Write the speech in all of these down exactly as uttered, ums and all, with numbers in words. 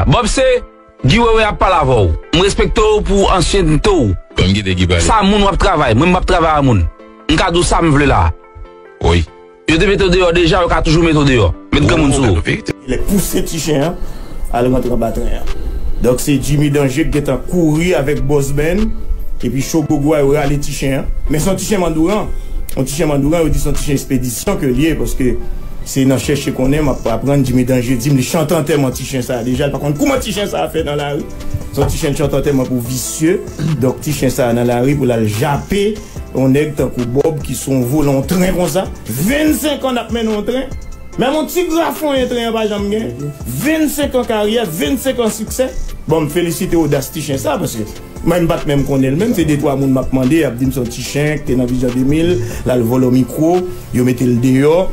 Bob se Guy Wewe ap pale avè w. M respekte w pou ansyente w. Ban m kite Guy pale. Sa moun w ap travay, mwen m ap travay a moun. M ka di w sa m vle la. Wi. Yo te mete w deyò deja, yo ka toujou mete w deyò. Met granmoun sou ou. Lè pouse ti chen an al rantre anba tren an. Donk se Jimmy Danger ki gentan kouri avèk Boss Ben, epi Shogo Gwa yo rale ti chen an. Men se yon ti chen mandouran. Yon ti chen mandouran, yo di se yon ti chen espedisyon ke l ye, paske se nan chèche konnen m ap aprann Jimmy Danger di m li chante antèman ti chen sa a deja, li pa konn kouman ti chen sa a fè nan lari. Se yon ti chen chante antèman pou visye. Donk ti chen sa a nan lari pou l al jape yon nèg tankou Bob ki se yon volan yon tren konsa. Vennsenk an n ap mennen yon tren. Menm yon ti grafonyen tren an pa janm gen. Vennsenk an karyè, vennsenk an siksè. Bon, m felisite odas ti chen sa, paske mwen m pa t menm konnen l menm, se de twa moun m ap mande, y ap di m se yon ti chen ki te nan Vizyon de mil, l al vòlò mikwo, yo mete l deyò.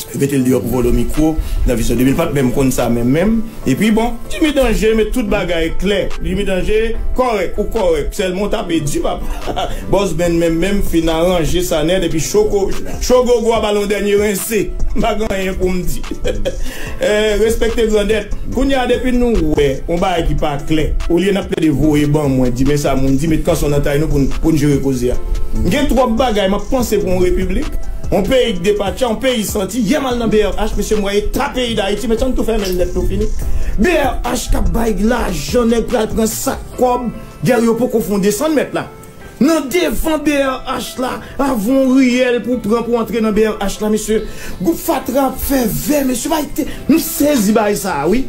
Yo mete l deyò pou vòlò mikwo, nan Vizyon de mil, pa t menm konn sa menm menm. Epi bon, Jimmy Danger met tout bagay klè. Jimmy Danger kòrèk, ou kòrèk. Sèlman w tape di papa. Boss Ben menm menm fin aranje sa nèt epi Shogo, Shogo Gwa ba l yon dènye rense. M pa gen anyen pou m di. Eh, respekte grandèt. Kounye a depi nou wè yon bagay ki pa klè, olye n ap plede voye ban mwen, di men sa moun di, met kanson nan tay nou pou n, pou n jere koze a. M gen twòp bagay m ap panse pou yon repiblik. Yon peyi k depatcha, yon peyi santi. Yè m al nan B R H, mesye, m wè eta peyi Dayiti, mesye, ann tou fèmen l nèt nou fini. B R H k ap bay lajan, nèg pral pran sak kòb, dèyè yo poko fè yon desann mèt la. Nan devan B R H la, avan yon riyèl pou pran pou antre nan B R H la, mesye, gwoup fatra ap fè vè, mesye, bay te, m sezi bay sa a, wi.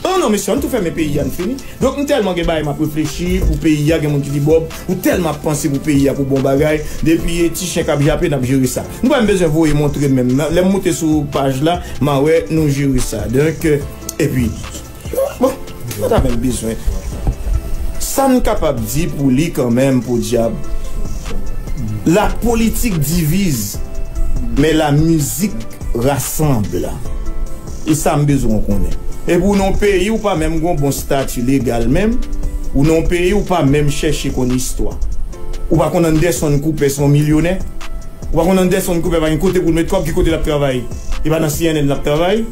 Oh non, mesye, ann tou fèmen peyi a, n fini. Donk, m tèlman gen bagay m ap reflechi pou peyi a, gen moun ki di Bob, ou tèlman ap panse pou peyi a, pou bon bagay, depi e ti chen k ap jape, n ap jere sa. Nou pa menm bezwen voye montre menm. Lè m moute sou paj la, m a wè nou jere sa. Donk, euh, epi, bon, nou pa menm bezwen. Sa n kapab di pou li kanmenm, podyab, la politique divise, mais la musique rassemble. E sa m bezwen w konnen. Epi w nan yon peyi ou pa menm gen yon bon stati legal menm, ou nan yon peyi ou pa menm chèche konn istwa. Ou pa konn Anderson Cooper se yon milyonè. Ou pa konn Anderson Cooper pa gen kote pou l met kòb, ki kote l ap travay? E pa nan C N N l ap travay?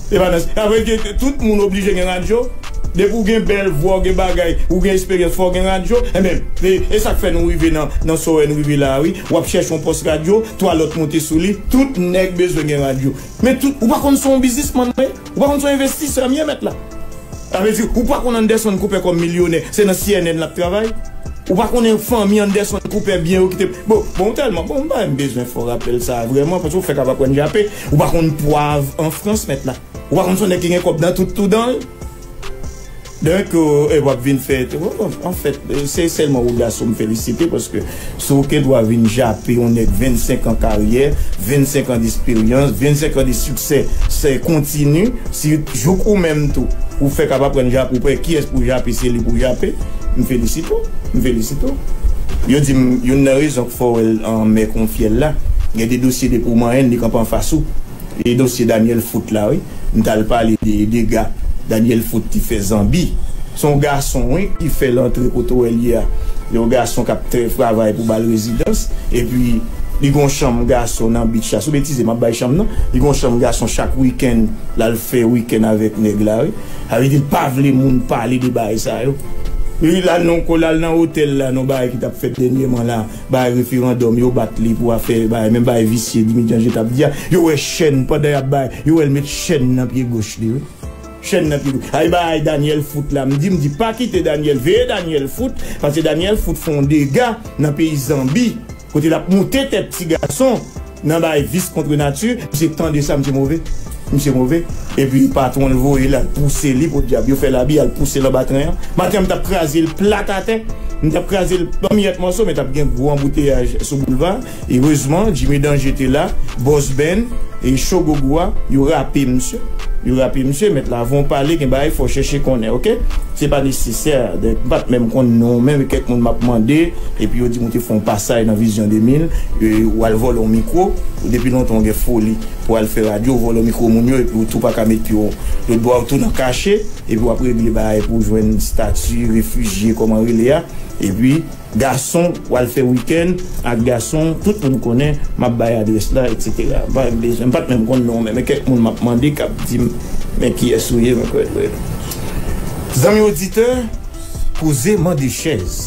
E pa nan, sa vle di tout moun oblije gen radyo? Depi w gen bèl vwa, w gen bagay, ou gen esperyans, fò w gen radyo. Enben, e, e sa k fè nou rive nan, nan sa w wè n rive la a, wi. W ap chèche yon pòs radyo, twa lòt monte sou li, tout nèg bezwen gen radyo. Men tout, ou pa konn se yon biznismann m ye? Ou pa konn se yon envestisè m ye, mèt la? Sa vle di, ou pa konn Anderson Cooper kòm milyonè, se nan C N N l ap travay? Ou pa konnen fanmi Anderson Cooper byen yo ki te, bon, bon, tèlman, bon, m pa menm bezwen fè w rapèl sa a vrèman, paske w fèk ap aprann jape. Ou pa konn pwav an Frans, mèt la? Ou pa konn se yon nèg ki gen kòb nan tout tou dan l? Donk, euh, e w ap vin fè, anfèt, se sèlman odas ou m felisite, paske si w gen dwa vin jape yon nèg vennsenk an karyè, vennsenk an desperyans, vennsenk an de siksè, se kontini, si jouk ou menm tou, ou fèk ap aprann jape, ou pa wè kiyès pou jape, se li pou jape, m felisite w, m felisite w. Yo di m, youn nan rezon k fè w wè l anmè kon fyèl la, gen de dosye depi w manyen l, li kanpe anfas ou. E dosye Daniel Foot la, wi. M t al pale de dega Daniel Foot te fè Zanbi. Se yon gason, wi, ki fè l antre kote w wè l ye a. Yon gason k ap trè, travay pou ba l rezidans. Epi, li gen yon chanm gason nan beach la. Sou betize, m ap bay chanm nan. Li gen yon chanm gason chak wikenn, l al fè wikenn avèk nèg la, wi. Sa vle di, l pa vle moun pale de bagay sa yo. Wi, l al nan, l al nan otèl la, nan bagay ki t ap fèt dènyèman la. Bay referandòm, yo bat li pou afè, bay, menm bay visye, Dimi Danje t ap di a. Yo wè chèn, pandan y ap bay, yo wè l met chèn nan pye goch li, wi. Chèn nan pye goch. Ay, bay Daniel Foot la, m di, m di, pa kite Daniel, veye Daniel Foot, paske Daniel Foot fè yon dega nan peyi Zanbi, kote l ap moute tèt ti gason, nan bay vis kont nati, misye tande sa, misye move. Misye move. Epi patwon l voye l al pouse li, podyab, yo fè labi, al pouse l anba tren an. Maten an, m t ap kraze l plat atè. M t ap kraze l an miyèt mòso, men t ap gen gwo anbouteyaj sou boulva. Erezman, Jimmy Danje te la, Boss Ben, e Shogo Gwa, yo rape misye. Yo rape misye, mèt la, avan w pale, gen bagay fò w chèche konnen, oke? Se pa nesesè. Donk, m pa t menm konn non w menm, e kèk moun m ap mande, epi yo di m ou te fè yon pasaj nan Vizyon de mil, e, ou al vòlè yon mikwo, depi lontan w gen foli. Pou al fè radyo, vòlò mikwo moun yo, epi ou tou pa ka met pye w lòtbò a, ou tou nan kache, epi w ap regle bagay pou w jwenn stati refijye, kòman rele a, epi gason, w al fè wikenn ak gason, tout moun konnen, m ap bay adrès la, etsetera. M pa bezwen, m pa t menm konn non w, men, men kèk moun m ap mande k ap di m, men kiyès ou ye, mwen kwè dwe. Zanmi oditè, poze mande chèz.